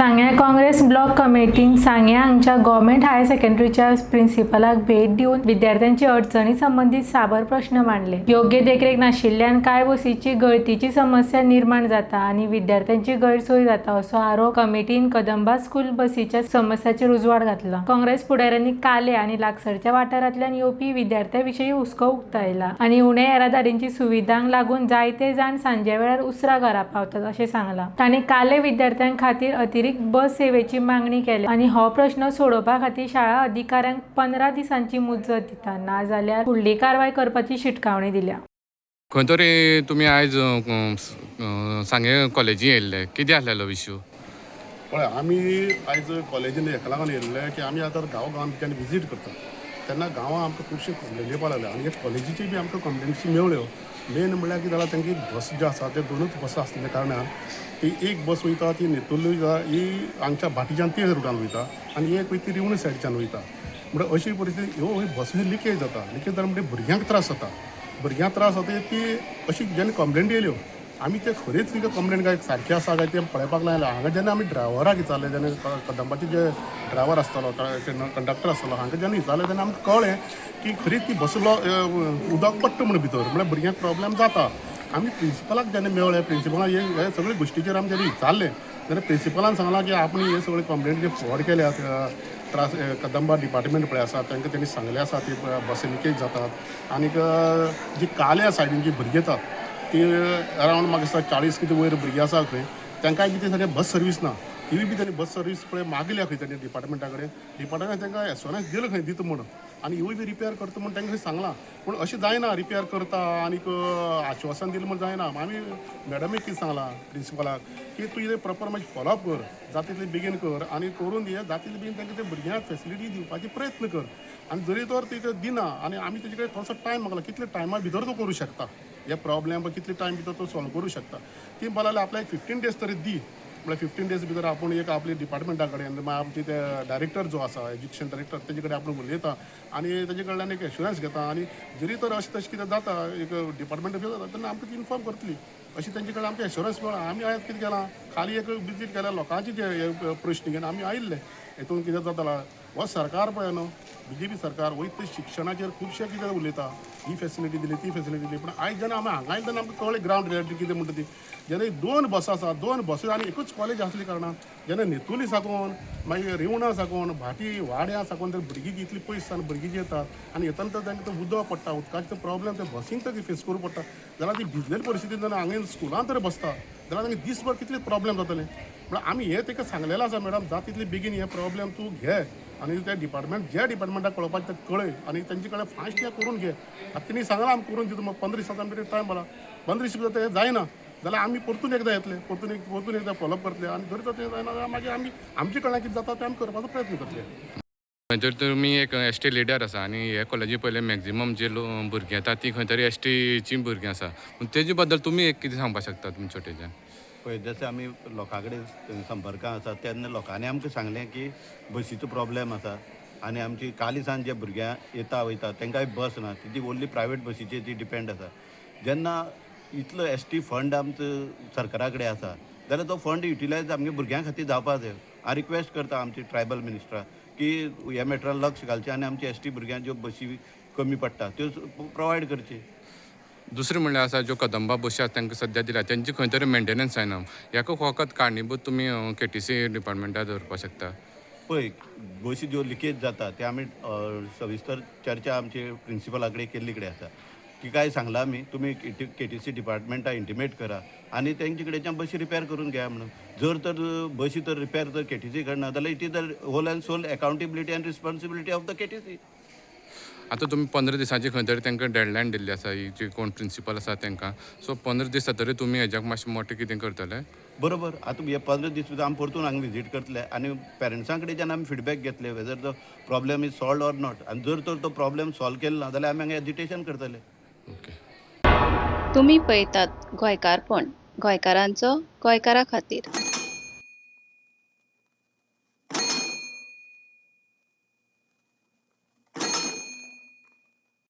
सांग्यां Congress block कमिटीन सांग्यां हांगच्या government higher सेकंडरीच्या प्रिन्सिपलाक भेट दिवन विद्यार्थ्यांची अडचणी संबंदीत साबर प्रश्न मांडले. योग्य देखरेख नाशिल्ल्यान कांय बसींची गळतीची समस्या निर्माण जाता आनी विद्यार्थ्यांची गैरसोय जाता, असो आरोप कमिटीन कदंबा स्कूल बसीच्या समस्याचेर उजवाड घातला. काँग्रेस फुडाऱ्यांनी काले आनी लागसरच्या वाठारांतल्यान येवपी विद्यार्थ्यां विशीं हुस्को उक्तायला आनी उणे येरादारींची सुविधांक लागून जायते जाण सांजे वेळार उसरां घरा पावतात अशें सांगलां. तांणी काले विद्यार्थ्यां खातीर अतिरिक्त बस सेवेची मागणी केल्या आनी हो प्रश्न सोडोवपा खातीर शाळा अधिकाऱ्यांक 15 दिसांची मुजत दिता, नाजाल्यार फुडली कारवाय करपाची शिटकावणी दिल्या. खंय तरी तुमी आयज सांगे कॉलेजी येयल्ले, कितें आसलेलो इशू? पळय, आमी आयज कॉलेजीन हेका लागून येयल्ले की आमी आतां गांव गांवान जेन्ना विजीट करता तेन्ना गांवां आमकां खुबश्यो कंप्लेनी येवपा लागल्यो आनी एक कॉलेजीची बी आमकां कंप्लेन्सी मेवळ्यो. मेन म्हणल्यार कितें जालां, तांची बस ज्यो आसा ते दोनूच बस आसल्या कारणान ती एक बस वयता ती नेतुर्ले वयता, ही हांगच्या भाटीच्यान ते रुटान वयता आनी एक वयता ती रिवणा सायडच्यान वयता. म्हणटा अशी परिस्थिती ह्यो बसी लिकेज जाता. लिकेज जाता म्हणजे भुरग्यांक त्रास जाता. भुरग्यांक त्रास जाता ती अशी जेन्ना कंप्लेंट येयल्यो, आमी ते खरीच तिका कंप्लेन काय सारकी आसा काय तें पळयपाक लागले. हांगा जेन्ना आमी ड्रायव्हराक विचारलें, जेन्ना कदंबाचे जे ड्रायव्हर आसतालो, कंडक्टर आसतालो, हांकां जेन्ना विचारलें तेन्ना आमकां कळ्ळें की खरीच ती बस उदक पडटा म्हण भितर, म्हळ्यार भुरग्यांक प्रॉब्लेम जाता. आमी प्रिंसिपलाक जेन्ना मेळ्ळे, प्रिंसिपलाक हे हे सगळे गोश्टीचेर आमी जेन्ना विचारलें तेन्ना प्रिंसिपलान सांगलां की आपणे हे सगळे कंप्लेन जे फॉरवर्ड केल्यात, त्रास कदंबा डिपार्टमेंट पळय आसा, तांकां तेणी सांगलें आसा ती बसी लिकेज जातात. आनीक जी काल्या सायडीन जी भुरगीं येतात ती अरावंड म्हाका दिसता 40 कितें वयर भुरगीं आसा खंय, तांकांय बी ते सारकें बस सर्वीस ना. तिवूय बी तांणी बस सर्वीस पळय मागल्या खंय तांणी डिपार्टमेंटा कडेन. डिपार्टमेंटान तांकां एश्योरन्स दिलां खंय दिता म्हणून आनी हिवूय बी रिपेर करता म्हूण तांकां सांगलां. पूण अशें जायना, रिपेर करता आनीक आश्वासन दिलें म्हूण जायना. आमी मॅडमीक कितें सांगलां प्रिंसिपलाक की तूं कितें प्रॉपर मातशें फॉलोअप कर, जाता तितलें बेगीन कर आनी करून दी, जाता तितलें बेगीन तांकां ते भुरग्यांक फेसिलिटी दिवपाचे प्रयत्न कर. आनी जरी तर ती दिना आनी आमी तेजे कडेन थोडोसो टायम मागला, कितले टायमा भितर तूं करूं शकता हे प्रॉब्लेम, कितले टायम भितर तूं सॉल्व करूं शकता. ती म्हणपाक लागली आपल्याक 15 डेज तरी दी. म्हळ्यार 15 डेज भितर आपूण एक आपली डिपार्टमेंटा कडेन, मागीर आमचे ते डायरेक्टर जो आसा, एज्युकेशन डायरेक्टर, तेजे कडेन आपूण उलयता आनी तेजे कडल्यान एक एश्युरन्स घेता आनी जरी तर अशें तशें कितें जाता, एक डिपार्टमेंट जाता तेन्ना आमकां ती इन्फॉर्म करतली अशी तेंचे कडेन आमकां एश्युरन्स मेळ्ळा. आमी आयज कितें केलां, खाली एक विजीट केल्या, लोकांचे जे हे प्रश्न घेवन आमी आयिल्ले. हेतून कितें जाता, हो सरकार पळय न्हू, बीजेपी सरकार वयता ते शिक्षणाचेर खुबशें कितें उलयता, ही फेसिलिटी दिली, ती फेसिलिटी दिली. पूण आयज जेन्ना आमी हांगा आयले तेन्ना आमकां कळ्ळें ग्रावंड रियलिटी कितें म्हणटा ती. जेन्ना दोन बस आसा, दोन बसी आनी एकूच कॉलेज आसली कारणान जेन्ना नेतुली साकून, मागीर रिवणा साकून, भाटी वाड्या साकून तर भुरगीं जी इतली पयस सावन भुरगीं जी येतात आनी येतना तर तांकां तो उदक पडटा, उदकाचो प्रॉब्लेम ते बसीन तर फेस करूं पडटा. जाल्यार ती भिजलेली परिस्थितीन जेन्ना हांगा स्कुलान तर बसता जाल्यार तांकां दीसभर कितले प्रॉब्लेम जातले. म्हणल्यार आमी हें ताका सांगलेलें आसा, मॅडम, जाता तितले बेगीन हे प्रॉब्लेम तूं घे आनी ते डिपार्टमेंट, जे डिपार्टमेंटाक कळोवपाचें तें कळय आनी तेंचे कडेन फास्ट हें करून घे. आतां तेणी सांगलां आमी करून दिता, 15 दिसांचो आमचे टायम जाला. 15 दीस भितर तें जायना जाल्यार आमी परतून एकदां येतले, परतून एकदां फॉलोअप करतले आनी जरी तर तें जायना जाल्यार मागीर आमी आमचे कडल्यान कितें जाता तें आमी करपाचो प्रयत्न करतले. खंय तरी तुमी एक एसटी लिडर आसा आनी हे कॉलेजी पयले मॅक्झिमम जे लो भुरगीं येता ती खंय तरी एसटीची भुरगीं आसा, पूण तेजे बद्दल तुमी एक कितें सांगपाक शकता तुमचे वटेच्यान? पळय, जशें आमी लोकां कडेन संपर्कान आसा तेन्ना लोकांनी आमकां सांगलें की बसीचो प्रॉब्लेम आसा आनी आमची कालीसान जे भुरग्यां येता वयता तांकांय बस ना, ती ओन्ली प्रायवेट बसीचेर ती डिपेंड आसा. जेन्ना इतलो एसटी फंड आमचो सरकारा कडेन आसा जाल्यार तो फंड युटिलायज आमगे भुरग्यां खातीर जावपा जाय. हांव रिक्वेस्ट करता आमचे ट्रायबल मिनिस्टराक की ह्या मॅटरान लक्ष घालचें आनी आमचे एसटी भुरग्यांक ज्यो बसी कमी पडटा त्यो प्रोवायड करची. दुसरें म्हणल्यार आसा, ज्यो कदंबा बशी आसा तांकां सद्या दिल्या, तेंची खंय तरी मेंटेनन्स जायना. हाका फकत कारणीभूत तुमी केटीसी डिपार्टमेंटाक दवरपाक शकता? पळय, बसी ज्यो लिकेज जाता ते आमी सविस्तर चर्चा आमचे प्रिंसिपला कडेन केल्ली कडेन आसा. तिकाय सांगलां आमी, तुमी केटीसी डिपार्टमेंटाक इंटिमेट करा आनी तेंचे कडेच्यान बसी रिपेर करून घेया म्हणून. जर तर बसी तर रिपेर जर केटीसी करना जाल्यार it is the whole and sole accountability and responsibility of the KTC. आतां तुमी 15 दिसांची खंय तरी तांकां डेडलायन दिल्ली आसा, ही जी कोण प्रिंसिपल आसा तांकां. सो 15 दीस जातरी तुमी हेज्याक मातशें मोटें कितें करतले? बरोबर, आतां हे 15 दीस भितर आमी परतून हांगा विजीट करतले आनी पेरंट्सां कडेच्यान आमी फिडबॅक घेतले whether the problem is solved or not. आनी जर तर तो प्रॉब्लेम सॉल्व केलो ना जाल्यार आमी हांगा एजिटेशन करतले. ओके. तुमी पळयतात गोंयकारपण, गोंयकारांचो गोंयकारा खातीर.